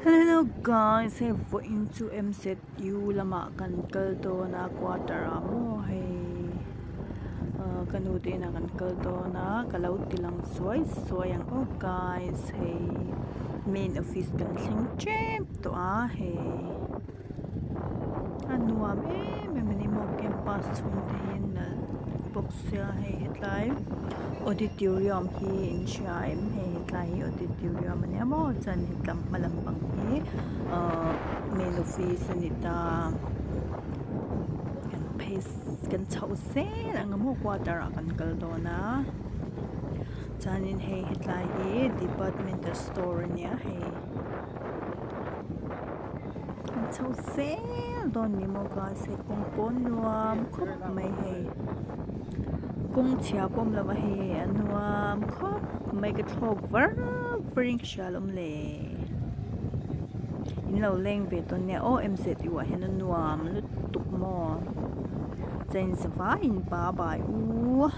Hello guys hei vawiin chu M_Z_U lamah kan kal dawn a quarter ah maw hei ahh ka nu te inah kan kal dawn a ka lo ti lang suai suai ang aw guys hei main office kan thleng tep tawh a hei a nuam em em a ni maw campus chhung te hi nalh bawk sia hei hetlai auditorium hi in hria em hei hetlai hi auditorium ania maw chuan hetlam hma lampang hi ahh main office a ni ta kan phei kan chhoh zel ang a maw quarter ah kan kal dawn a chuanin hei hetlai hi departmental store ania hei. An chho zel dawn ni maw guys hei kawng pawh nuam khawp mai hei kawng chhia pawh awm lo a hei a nuam khawp mai ka thlawk var var in ka hria alawm le in lo leng ve dawn nia aw M Z U ah hian a nuam lutuk maw chuan in zavaiin bye bye u.